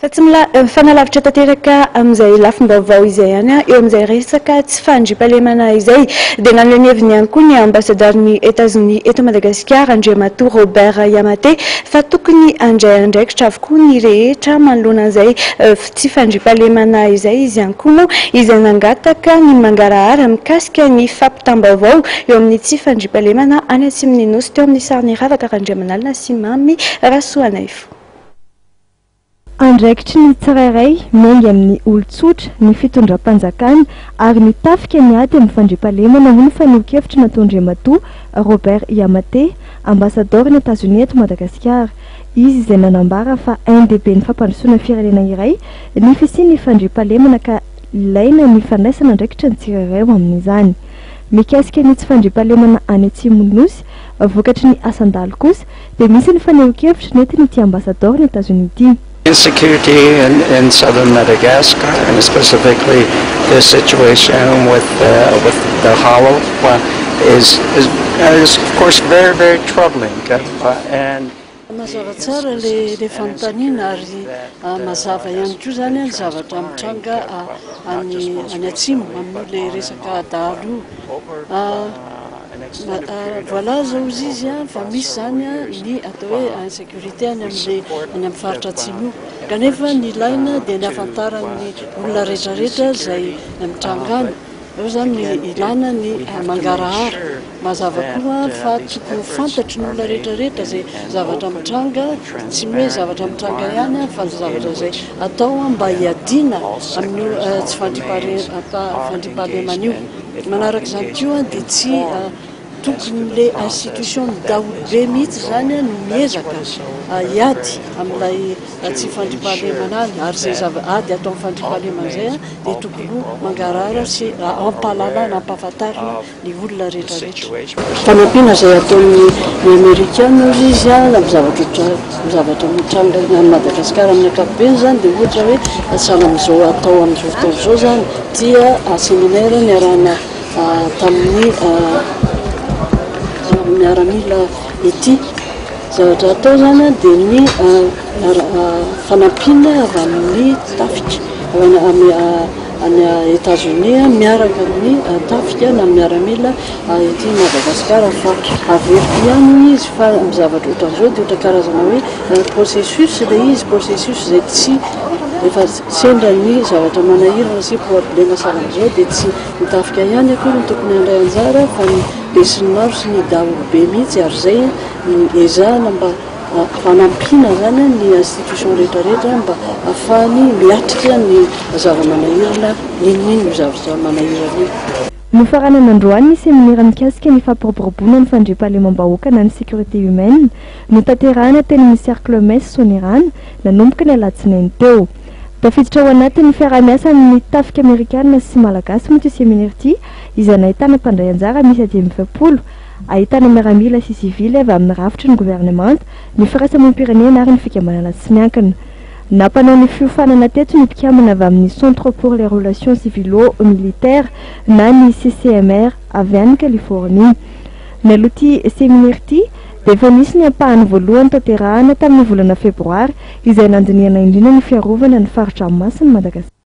Fa tsy mifanalavitra tanteraka amin'izay lafim-baovao izay ihany, eo amin'izay resaka tsy fandriampahalemana izay, dia naneho ny heviny ihany koa ny ambasadarin'i Etazonia eto Madagasikara, Andriamatoa Robert Yamate, fa tokony handray andraikitra avokoa ny rehetra manoloana an'izay tsy fandriampahalemana izay. Izy ihany koa moa izay nangataka ny mangarahara mikasika ny fampitam-baovao eo amin'ny tsy fandriampahalemana any atsimon'ny Nosy teo amin'ny sarin'i Ravaka Randriamanalina sy Mamy Rasoanaivo. Andraikitry ny tsirairay, miainga amin'ny olon-tsotra, ny fitondram-panjakana ary ny tafika ny ady amin'ny fandriampahalemana, hoy ny fanehoan-kevitra nataon-dRamatoa Robert Yamate, ambasadaoron'i Etazonia eto Madagasikara. Izy izay nanambara fa ain-dehiben'ny fampandrosoana firenena iray ny fisian'ny fandriampahalemana ka ilaina ny fandraisana andraikitra ny tsirairay ho amin'izany. Mikasika ny tsy fandriampahalemana any atsimon'ny Nosy, vokatry ny asan-dahalo kosa, dia misy ny fanehoan-kevitra nentin'ity ambasadaoron'i Etazonia ity. Insecurity in southern Madagascar and specifically the situation with with dahalo is is is of course very very troubling and Mazava tsara ilay ilay fanontaniana ary mazava ihany koa izany ny zavatra mitranga any any atsimo amin'io ilay resaka dahalo io. Voalaza hozy izy fa misy izany ny atao hoe insécurité any amin'ilay any amin'ny faritra atsimo io. Kanefa ny ilaina dia ny hahafantaran'ny olona rehetrarehetra izay mitranga any. Eo izany ny ilana ny mangarahara. Mazava koa fa tokony ho fantatry ny olona rehetrarehetra izay zavatra mitranga, tsy ny hoe zavatra mitranga ihany fa ny zavatra izay atao mba hiadiana amin'io tsy fandriampahalemana io. Manaraka izany koa dia tsy tokony ilay institution ny daholobe mihitsy izany no miezaka hiady amin'ilay tsy fandriampahalemana any ary izay zava ady atao amin'ny fandriampahalemana izay dia tokony ho mangarahara sy ampahalalana ampahafantarina ny olona rehetra rehetra. Fanampiana izay ataon'ny ny amerikana hozy izy amin'ny zavatra amin'ny zavatra mitranga any Madagasikara amin'ny ankapobeny izany dia ohatra hoe sahala amin'izao atao amin'izao fotoana izao izany dia séminaire niarahana tamin'ny miaramila ity. Zavatra atao izany dia ny fanampiana avy amin'ny tafika avy any Etazonia miaraka amin'ny tafika na miaramila ety Madagasikara fa averiko ihany hoy izy fa amin'ny zavatra ohatran'izao dia ohatra karazana hoe processus ilay izy, processus izay tsy Rehefa sendra ny zavatra manahirana sy problema sahala amin'izao dia tsy ny tafika ihany akory no tokony handray anjara fa ny besinimaro sy ny daholobe mihitsy ary izay no ezahana mba fanampiana izany ny institution rehetra rehetra mba hahafahany miatrika ny zava-manahirana n'inon'inona io zavatra manahirana io. Nofaranana androany ny seminera mikasika ny fampiroboroboana ny fandriampahalemam-bahoaka na ny sécurité humaine notanterahana teny amin'ny Cercle Mess Soanierana nanomboka ny alatsinainy teo. Tafiditra ao anatin'ny fiaraha-miasa amin'ny tafika amerikana sy malagasy moa ity seminera ity izay nahitana mpandray anjara miisa 45, ahitana miaramila sy sivily avy amin'ny rafitry ny governemanta, ny firaisamonim-pirenena ary ny fikambanana tsy miankina. Nampanao ny fiofanana teto ny mpikambana avy amin'ny Centre pour les relations civilo-militaires na ny CCMR avy any Californie. Mialoha ity seminera ity dia efa nisy ny ampahany voalohany tanterahana tamin'ny volana febroary izay nandinihana indrindra ny fiarovana ny fari-dranomasin'i Madagasikara.